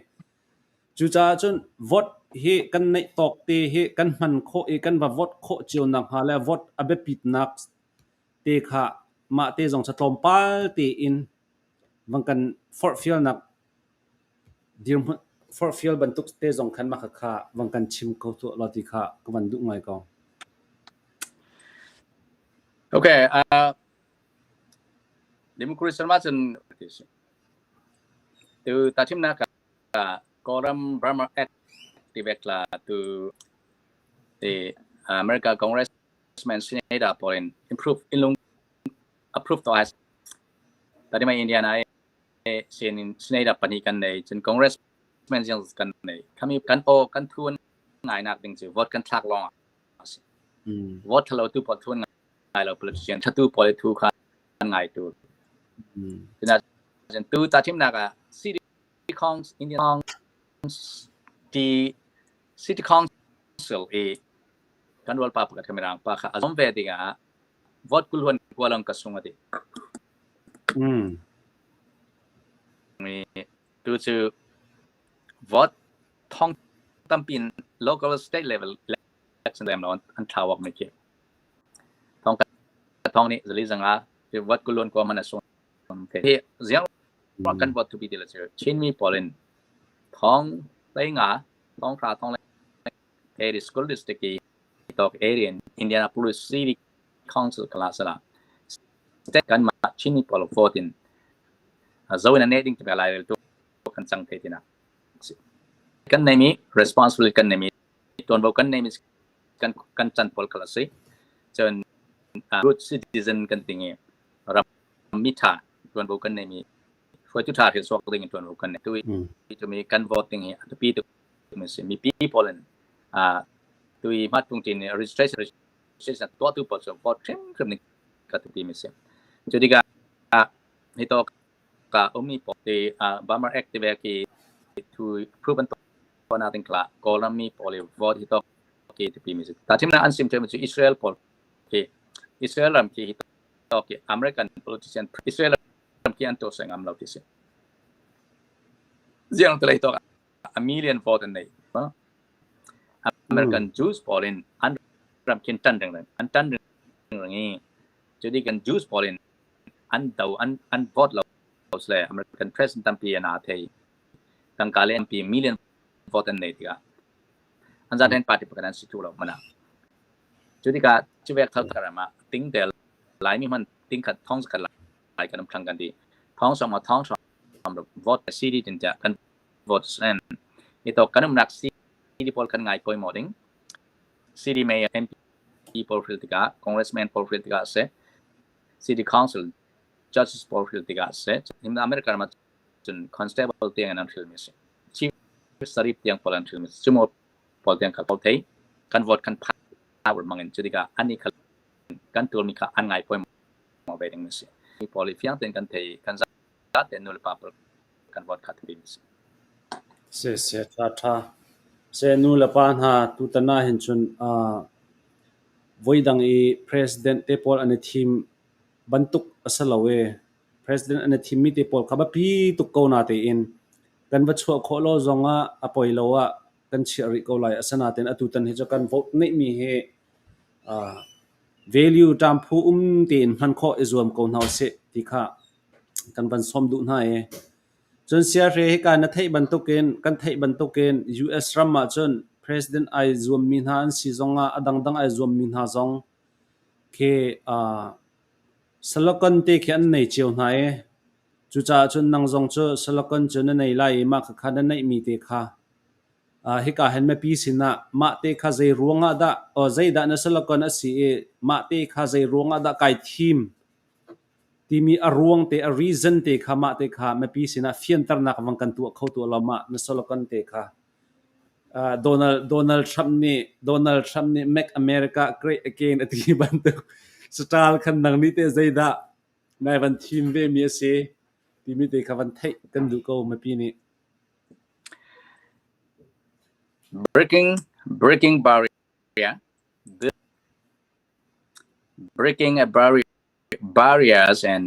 cucaah cun vote hi kan neih tawk te hi kan hman khawh i kan va vote khawh cio nakhnga le vote a biapitnak te kha mah te zong cu tlawmpal tein van kan forhfialnak dirhmun forhfial bantuk te zong khan mah khakha van kan chim kho tuah law ti kha ka van duh ngai ko. Okay, Democracy ma cun tu ta thimnak ah Kawlram Burma Act ti vek la tu ti America Congressman Senator pawl in improve inlung approve to has tadi ma Indiana Senator pahnih kan nei cun Congressman zong kan nei khami kan aw kan thun ngai nak ding cu vote kan thlak lawng ah si vote thalo tu pawl thun ngai lo politician thatu pawl thu kha ngai tu cun tu ta thimnak ah city council Indian ti city council i kan rual pa pakhat kamirang pa kha azom ve dingah vote kulhuan kualang ka sung ati Tu cu vote thong tampi in local state level election lem lo an thla mi khi. Thong thong nih zali zanga vote kulon ko man a sung. Hi ziang kan vote tu bi ti la cu Chinmi pawl in thong lei nga thong hra thong lei school district i tok area in Indianapolis City Council kala sala state kan mah Chinmi pawl vote in zo in a ne ding ti lai tu kan cang te tina kan nei mi responsibility kan nei mi tuanvo kan nei mi kan kan chan pawl kala si cun good citizen kan tingi ram mi tha tuanvo kan nei mi hruaitu tha thil suak ding in tuanvo kan nei tu tu mi kan vote ding hi atupi tu mi si mipi pawl in tu i mat tung tin registration registration tuah tu pawl cu vote hrim hrim ning ka tu mi si cu tikah hi to ka ummi pawl ti Burma Act ti ve ki thu approve an to na ting kla Kawlram mi pawl i vote hi to ki ti mi si ta thim na an sim them cu Israel pawl ki Israel ram ki hi to ki American politician Israel ram ki an to sengam lo ti si ziang te lei to a million vote an nei American Jews pawl in an ram khin tan reng reng an tan reng reng i cudi kan Jews pawl in an do an an vote lo le American president tampi an aa thei tangka le MP million vote an nei tikah an zaten party pakhat an si tu lo mana cu tikah cu vek thal tharam ah ting te laimi hman ting khat thong khat lai kan um thlang kan ti thong song ma thong song vote CD tin tia kan vote sen ito kan um nak CD pawl kan ngai poi mo ding CD mayor MP pawl hril tikah congressman pawl hril tikah se city council judges pawl hril tikah se him America ram cun constable tiang in an hril mi si chief sarif tiang pawl an hril mi si cumo pawl tiang kha pawl thei kan vote kan power mangin cu tikah ani khal kan tul mi kha an ngai poi mo ve ding mi si pawl i fiang ten kan thei kan za te nu le pa pawl kan vote kha thi mi si. Se se tha tha se nu le pa hna tutan ah hin cun voidang i president te pawl an i thim bantuk a si lo i president an i thimmi te pawl kha biapi tuk ko na tein kan va chuah khawh lo zong ah a poi lo ah kan chiah rih ko lai. Asinain atutan hi cu kan vote neihmi hi value ṭamphu um tein hman khawh i zuam ko hna usih ti kha kan van sawm duh hna i cun siahre hika na theih bantukin kan theih bantukin US ram ah cun president ai zuammi hna an si zongah a dangdang ai zuammi hna zong khi Silicon te khi an nei cio hna i cucaah cun nang zong cu silicon cu na nei lai i mah khakha na neihmi te kha hika hin mipi sinah mah te kha zei ruangah dah zeidah na silicon a si i mah te kha zei ruangah dah kai thim. Timi a ruang te, a reason te kha mah te kha mipi sinah fianternak vang kan tuah kho tu lo mah na slogan te kha. Donald Trump nih Donald Trump nih Make America Great Again a ti bantuk style khan nang nih teh zeidah nai van thim ve mi a si timi te kha van theih kan duh ko mipi nih. Breaking barrier, breaking a barrier, barriers and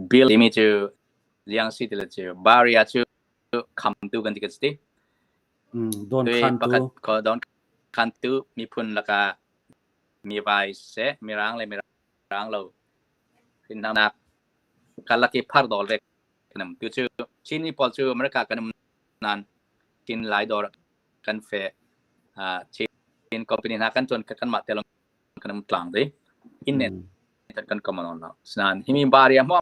build timi cu liang si ti le cu barrier cu khamtu kan ti ka si. Don khantu. Pakhat ko don khantu miphun lakah mi vai seh mirang le mirang lo hinnak karlak i phar dol ve kanam tu cu Chin mi pawl cu America kan um nan Chin lai dor kan fe Chin company hna kan tuan kan mah te long kan um tlang di in ne kan common on lo snan himi baria mo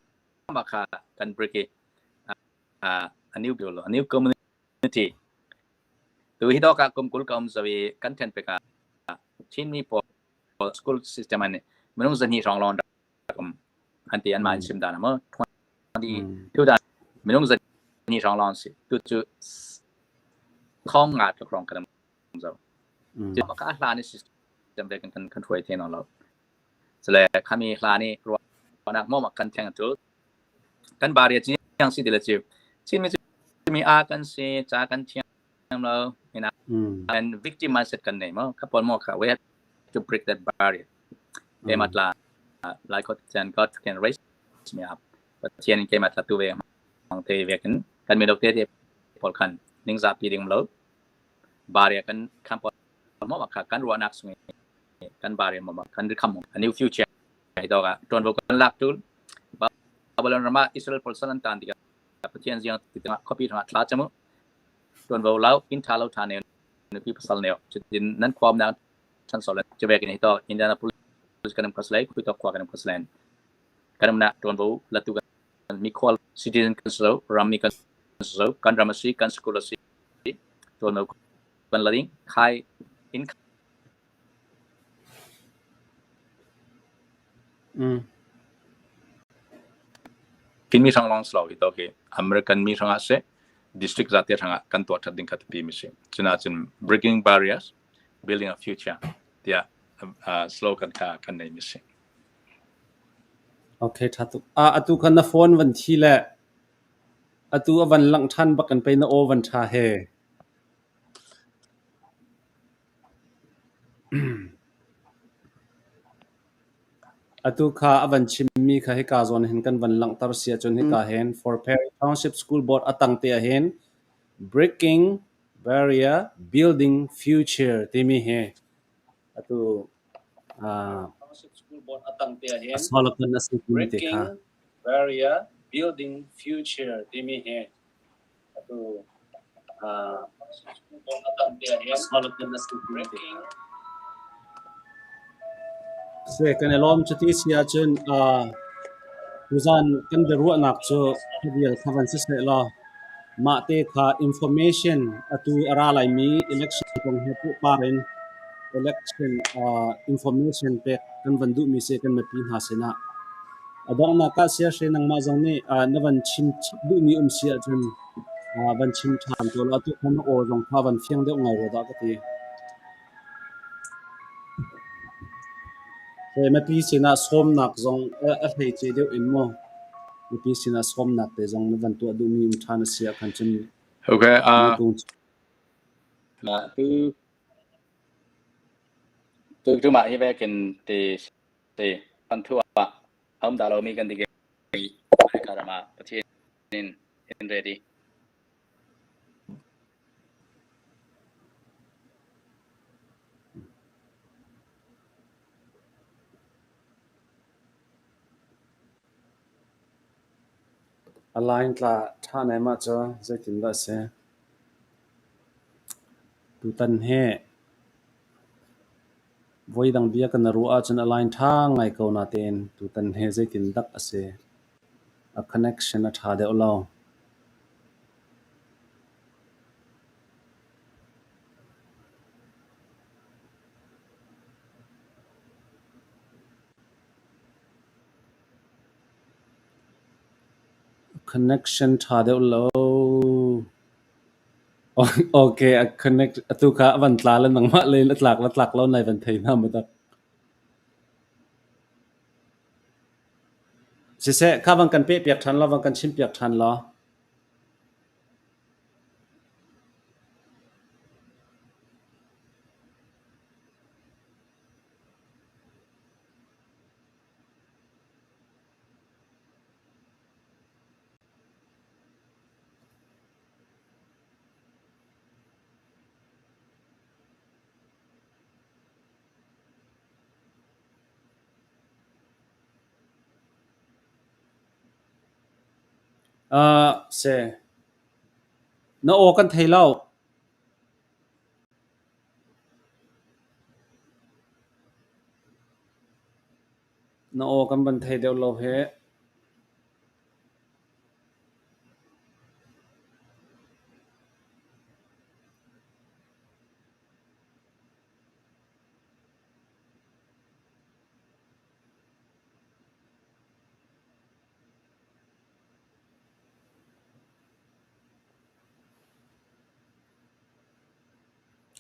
ma kha kan break i a new build a new community tu hi do ka kum kul ka um zawi kan then pe ka Chin mi pawl school system an minung zani rong lon um an ti an ma sim dan mo 22 dan minung zani rong lon si tu chu thong nga tluk rong kan zo cu ka hla ni system ve kan kan hruai the no lo chale khami hla ni ruanak mo ma kan theng tu kan bari chiang si dile chu chin mi mi a kan si cha kan thiam lo ina and victim mindset kan nei mo ka pol mo kha we have to break that barrier ke matla like what and God can raise me up Pathian ke matla tu ve mang te ve kan kan mi dok te te pol khan ning za pi ding lo barrier kan kham pol mo ma kha kan ruanak sung kan barrier mo ma kan kham a new future ai do ga ton bo kan lak tul Babylon rama Israel pol san tan diga Pathian ziang ti tanga copy thanga thla chamu ton bo lau in tha lo tha ne nu pi pasal ne chutin nan khwam na chan so le chebe ni to Indianapolis kanam kaslai khui to khwa kanam kaslan kanam na ton bo latu kan mi khwal citizen kan so rammi kan so kan ramasi kan school si ton bo kan lading khai in Chinmi hrang lawng si lo hi to khi American mi hrang ah seh district zate hrang ah kan tuah that ding kha tipi mi si. Cuna cun breaking barriers, building a future tiah slogan kha kan nei mi si. Okay, tha tuk. Ah, atu khan na phone van thi le atu a van langh than bak kan pei na aw van tha he. Atu kha a van chimmi kha hika zawn hin kan van langhter si ahcun hika hin Fort Perry Township School Board a tang te ahhin Breaking Barrier Building Future timi hi atu a slogan a si timi te kha. Barrier Building Future timi hi atu Se kan i lawm cuti si ahcun tuzan kan biaruahnak cu vial kha van siseh law mah te kha information atu a ra laimi election kong he pehpar in election information pek kan van duhmi si kan mipi hna sinah A donghnak ah siahre nangmah zong nih na van chim chap duhmi um si ahcun van chim ṭhan ko law atu kha na aw zong kha van fiang deuh ngai rua dah ka ti. He mipi sinah sawmnak zong a hleice deuh in maw mipi sinah sawmnak te zong na van tuah duhmi um ṭhan a si ahkhan cun Okay, tu tu mah hi ve kin ti Ti kan thu ah a um dah lomi kan ti ka ram ah Pathian in in ready. A line tla ṭha nai mah cu zeitindah a si? Tutan hi Voidang bia kan ruah ahcun a line ṭha ngai ko natein tutan hi zeitindak a si. A connection a ṭha deuh lo. Connection ṭha deuh lo. Okay, a connect atu kha a van tla le nangmah lei in a tlak le tlak lo nai van thei hna maw dak. Siseh, kha van kan peh piak ṭhan law, van kan chim piak ṭhan law. Seh, na aw kan thei lo. Na aw kan van thei deuh lo hih.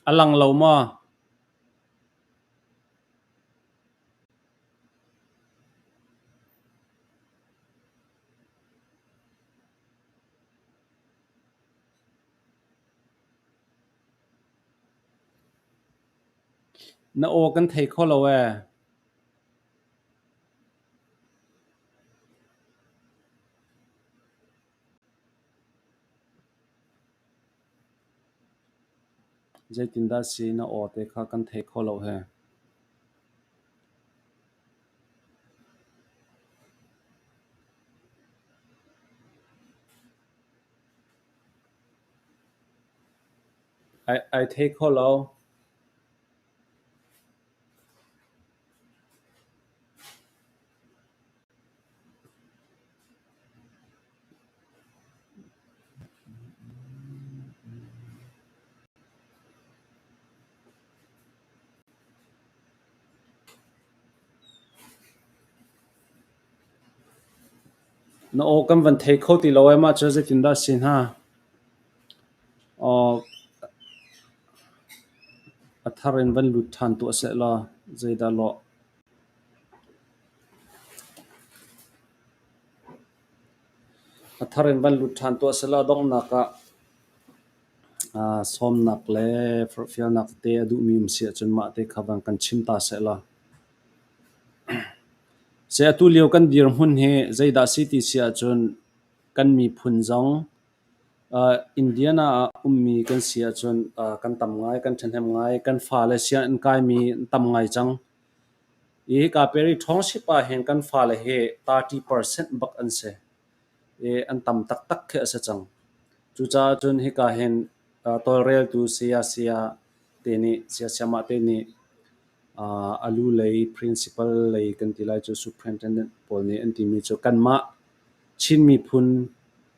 A lang lo maw? Na aw kan thei kho lo ee. Zeitindah si na aw te kha kan thei kho lo he. Ai thei kho lo. Na aw kan van thei kho ti lo ee mah cu zeitindah a si hnga? Aw a thar in van lut ṭhan tuah sehlaw zeidah lawh. A thar in van lut ṭhan tuah sehlaw donghnak ah sawmnak le forhfialnak tete a duhmi um si ahcun mah te kha van kan chim ta sehlaw. Seh atu lio kan dirhmun hi zeidah si ti si ahcun kan miphun zong Indiana ah ummi kan si ahcun kan tam ngai, kan ṭhahnem ngai. Kan fale sianginn kaimi an tam ngai cang. I hika Perry Township ah hin kan fale hi 30% bak an si. I an tam taktak khi a si cang. Cucaah cun hika hin tawlreltu saya saya te nih saya sayamah te nih a lu lei principal lei kan ti lai cu superintendent pawl nih an timi cu kanmah Chin miphun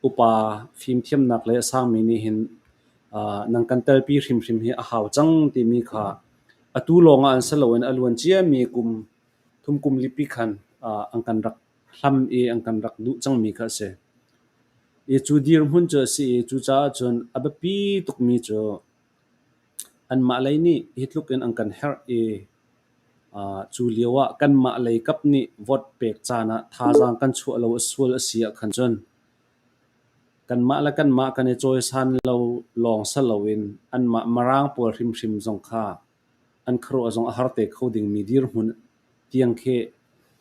upa fimthiamnak lei a sangmi nih hin nan kan telpi hrimhrim hi a hau cang timi kha atu lawng ah an si loin a luan ciami kum thum kum lipi khan an kan rak hlam i an kan rak duh cangmi kha a si. I cu dirhmun cu a si i cucaah cun a biapi tukmi cu anmah lei nih hi tluk in an kan herh i cu lio ah kanmah lei kap nih vote pek caan ah thazaang kan chuah lo a sual a si ahkhan cun kanmah le kanmah kan i cawisan lo lawng si loin anmah Mirang pawl hrimhrim zong kha an khuaruah zong a har te kho dingmi dirhmun tiang khi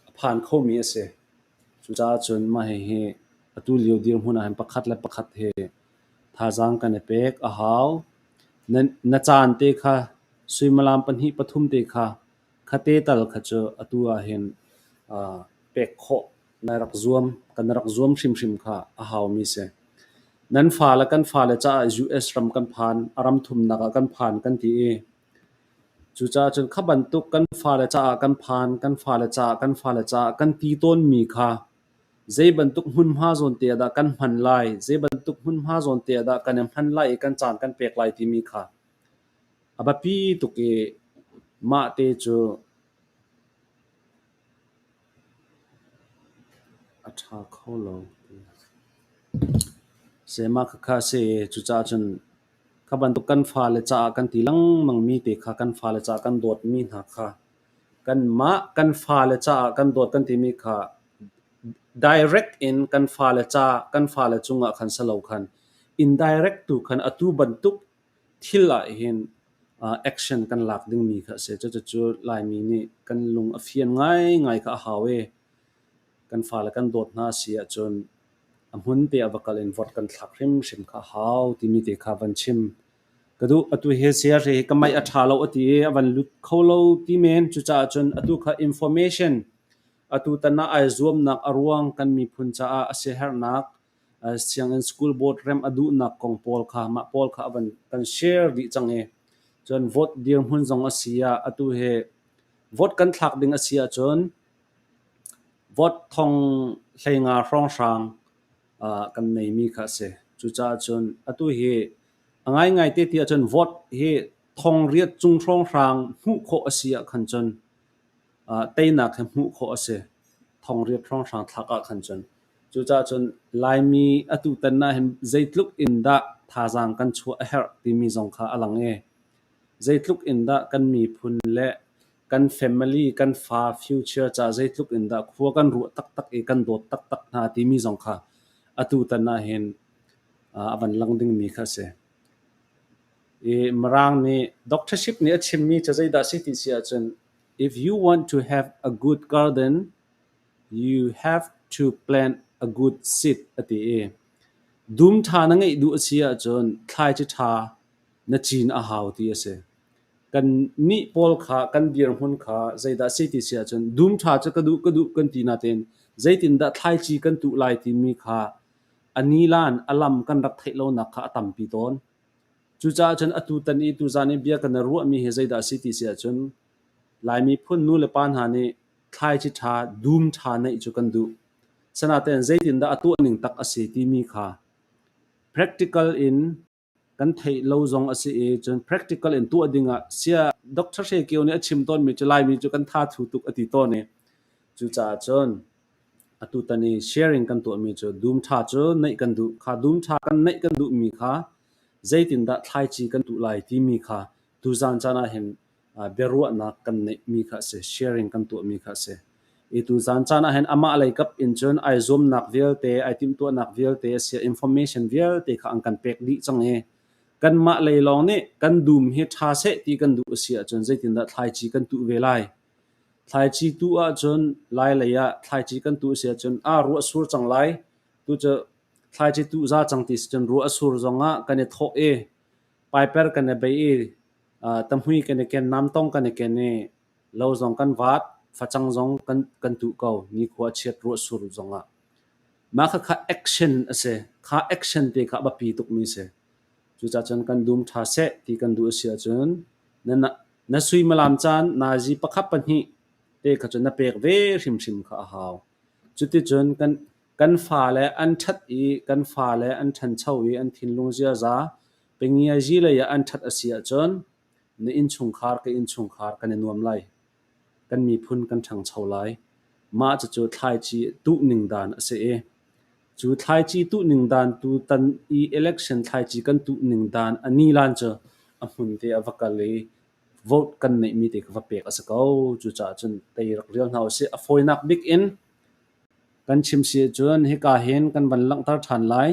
a phan khomi a si. Cucaah cun mah hihi atu lio dirhmun ah hin pakhat le pakhat hi thazaang kan i pek a hau. Na caan te kha suimilam pahnih pathum te kha khate tal kha cu atu ah hin pek khawh na rak zuam kan rak zuam hrimhrim kha a haumi si. Nan fale kan fale caah US ram kan phan, a ram thumnak ah kan phan kan ti i cucaah cun kha bantuk kan fale caah kan phan, kan fale caah kan fale caah kan ti tawnmi kha zei bantuk hmunhma zawn te ah dah kan hman lai, zei bantuk hmunhma zawn te ah dah kan i hman lai i kan caan kan pek lai timi kha a biapi tuk i mah te cu a ṭha kho lo. Sema khakha a si i cucaah cun kha bantuk kan fale caah kan ti lengmangmi te kha kan fale caah kan dawtmi hna kha kanmah kan fale caah kan dawt kan timi kha direct in kan fale ca kan fale cungah khan si lo khan indirect tu khan atu bantuk thil ah hin action kan lak dingmi kha a si. Cucu Laimi nih kan lung a fian ngaingai kha a hau i kan fale kan dawt hna a si ahcun a hmun te ah va kal in vote kan thlak hrimhrim kha a hau timi te kha van chim ka duh. Atu hi CRA hi ka maih a ṭha lo a ti i a van lut kho lo ti men. Cucaah cun atu kha information atu tan ah ai zuamnak a ruang kan miphun caah a siaherhnak sianginn school board remh a duhnak kong pawl kha mah pawl kha a van kan share dih cang i cun vote dirhmun zong a si ah atu hi vote kan thlak ding a si ahcun vote thong 15 hrawnghrang kan neimi kha a si. Cucaah cun atu hi a ngaingai te ti ahcun vote hi thong riat cung hrawnghrang hmuh khawh a si ah khan cun teinak hi hmuh khawh a si. Thong riat hrawnghrang thlak ah khan cun. Cucaah cun Laimi atu tan ah hin zeitluk in dah thazaang kan chuah a herh timi zong kha a lang i zeitluk in dah kan miphun le kan family, kan fa future ca zeitluk in dah khua kan ruah taktak i kan dawt taktak hna timi zong kha atu tan ah hin a van lang dingmi kha a si. I Mirang nih doctorship nih a chimmi cu zeidah a si ti si ahcun if you want to have a good garden, you have to plant a good seed a ti i dum ṭha na ngeih duh a si ahcun thlaici ṭha na cin a hau ti a si. Kannih pawl kha kan dirhmun kha zeidah a si ti si ahcun dum ṭha cu ka duh ka duh kan ti nain zeitindah thlaici kan tuh lai timi kha a nilan a lam kan rak theih lonak kha a tampi tawn. Cucaah cun atutan i tuzaan i bia kan i ruahmi hi zeidah a si ti si ahcun Lai miphun nu le pa hna nih thlaici ṭha, dum ṭha neih cu kan duh. Sinain zeitindah a tuahning tak a si timi kha practical in kan theih lo zong a si i cun practical in tuah ding ah sia Dr. Hre Kio nih a chim tawnmi cu Laimi cu kan tha thu tuk a ti tawn i cucaah cun atutan i sharing kan tuahmi cu dum ṭha cu neih kan duh kha dum ṭha kan neih kan duhmi kha zeitindah thlaici kan tuh lai timi kha tuzaan caan ah hin biaruahnak kan neihmi kha a si, sharing kan tuahmi kha a si. I tuzaan caan ah hin amah lei kap in cun ai zuamnak vialte, ai timhtuahnak vialte a si, information vialte kha an kan pek dih cang i kanmah lei lawng nih kan dum hi ṭha seh ti kan duh a si ahcun zeitindah thlaici kan tuh ve lai? Thlaici tuh ahcun lai lei ah thlaici kan tuh a si ahcun a ruah sur cang lai. Tu cu thlaici tuh za cang ti si cun ruah a sur zong ah kan i thawh i paiper kan i bei i Tahmui kan i ken, namtong kan i ken i lo zong kan vat, facang zong kan tuh ko, nikhua a chiat ruahsur zongah. Mah khakha action a si. Kha action te kha a biapi tukmi a si. Cucaah cun kan dum ṭha seh ti kan duh a si ahcun na suimilam caan nazi pakhat pahnih te kha cu na pek ve hrimhrim kha a hau. Cuticun kan fale an ṭhat i kan fale an ṭhancho i an thinlung ziaza Pengiazi lei ah an ṭhat a si ahcun na innchungkhar ka innchungkhar kan i nuam lai. Kan miphun kan ṭhangcho lai. Mah cucu thlaici tuhning dan a si i cu thlaici tuhning dan tutan i election thlaici kan tuhning dan a nilan cu a hmun te ah va kal i vote kan neihmi te kha va pek a si ko. Cucaah cun tei rak rial hna usih. A fawinak bik in kan chim si ahcun hika hin kan van langhter ṭhan lai.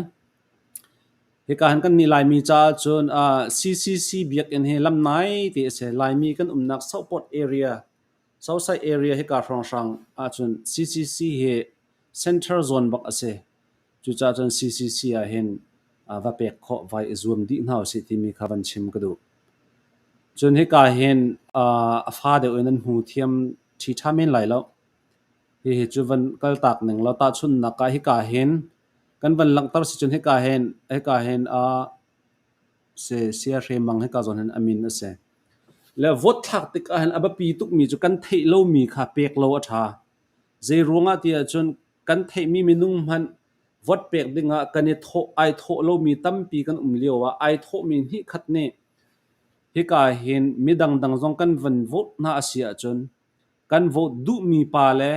Hika hin kannih Laimi caah cun CCC biakinn hi lamnai ti a si. Laimi kan umnak Sopawt area, Sosai area hika hrawnghrang ahcun CCC hi center zawn bak a si. Cucaah cun CCC ah hin va pek khawh, vai i zuam dih hna usih timi kha van chim ka duh. Cun hika hin a fa deuh in an hmu thiam ṭhiṭha men lai lo. Hihi cu van kaltak ning law tahchunhnak ah hika hin Kan van langhter si cun hika hin si siahremang hika zawn hin a min a si. Le vote thlak tikah hin a biapi tukmi cu kan theih lomi kha pek lo a ṭha. Zei ruangah ti ahcun kan theihmi minung hmanh vote pek dingah kan i thawh ai thawh lomi tampi kan um lio ah ai thawhmi hnihkhat nih hika hin midang dang zong kan van vote hna a si ahcun kan vote duhmi pa le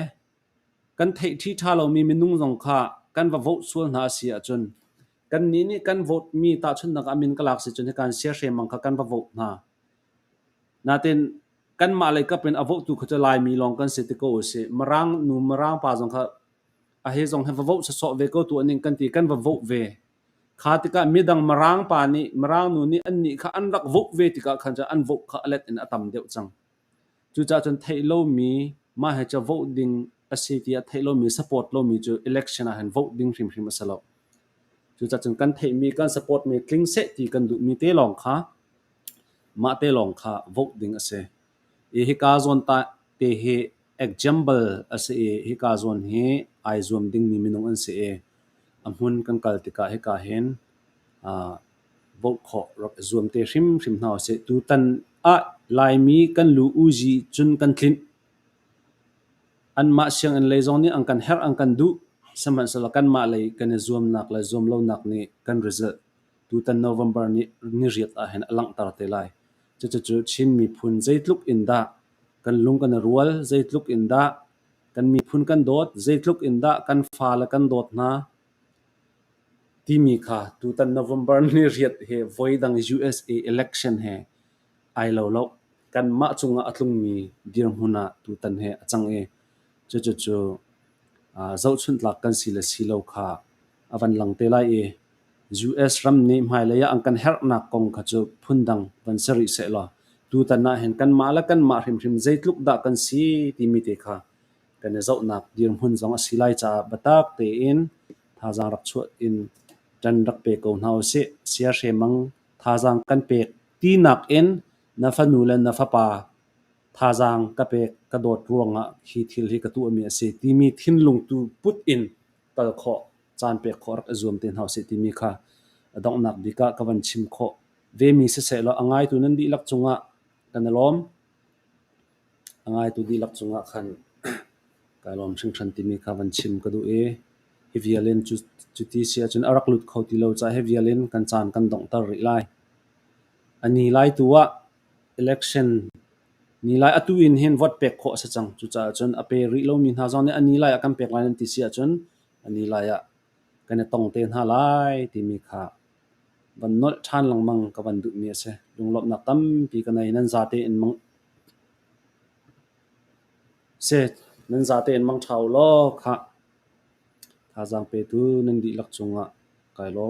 kan theih ṭhiṭha lomi minung zong kha. kan va vote sual hna a si ahcun kannih nih kan vote mi tahchunhnak ah min ka lak si cun hika in siahremang kha kan va vote hna. Nain kanmah lei kap in a vote tu kha cu Laimi lawng kan si ti ko usih. Mirang nu Mirang pa zong kha a hi zong hi va vote sawsawh ve ko tuah ning kan ti kan va vote ve. Kha tikah midang Mirang pa nih Mirang nu nih annih kha an rak vote ve tikah khan cun an vote kha a let in a tam deuh cang. Cucaah cun theih lomi mah hi cu vote ding a si tiah theih lomi support lomi cu election ah hin vote ding hrimhrim a si lo. Cucaah cun kan theihmi kan support mi tling seh ti kan duhmi te lawng kha mah te lawng kha vote ding a si. I hika zawn ta te hi example a si i hika zawn hi ai zuam dingmi minung an si i a hmun kan kal tikah hika hin vote khawh rak i zuam te hrimhrim hna usih. Tutan ah Laimi kan lu uzi cun kan tlinh. Anmah sianginn lei zong nih an kan herh an kan duh. Sihmanhsehlaw kanmah lei kan i zuamnak le zuam lonak nih kan result tutan November ni riat ah hin a langhter te lai. Cucucu Chin miphun zeitluk in dah kan lung kan i rual, zeitluk in dah kan miphun kan dawt, zeitluk in dah kan fale kan dawt hna timi kha tutan November ni riat hi voidang USA election he ai lo lo. Kanmah cungah a tlungmi dirhmun ah tutan hi a cang i cucucu zohchunhtlak kan si le si lo kha a van lang te lai i US ram nih hmailei ah an kan herhnak kong kha cu phundang van si rih sehlaw tutan ah hin kanmah le kanmah hrimhrim zeitluk dah kan si timi te kha kan i zohnak dirhmun zong a si lai caah biatak tein thazaang rak chuah in ṭan rak pe ko hna usih. Siahremang thazaang kan pek tinak in na fanu le na fapa thazaang ka pek ka dawt ruangah hi thil hi ka tuahmi a si timi thinlung tu put in kal khawh caan pek khawh rak i zuam te hna usih timi kha a donghnak bik ah ka van chim khawh vemi siseh law a ngaitu nan dihlak cungah kan i lawm. A ngaitu dihlak cungah khan kai lawm hringhran timi kha van chim ka duh i hi vial in cuti si ahcun a rak lut kho ti lo caah hi vial in kan caan kan donghter rih lai. A ni lai tu ah election ni lai atu in hin vote pek khawh a si cang. Cucaah cun a pe rih lomi hna zong nih a ni lai ah kan pek lai nan ti si ahcun a ni lai ah kan i tong te hna lai timi kha van nolh ṭhan lengmang ka van duhmi a si. Lunglawmhnak tampi ka nei. Nan zate in mang si nan zate in mang ṭha u law khah. Thazaang petu nan dihlak cungah kai lawm.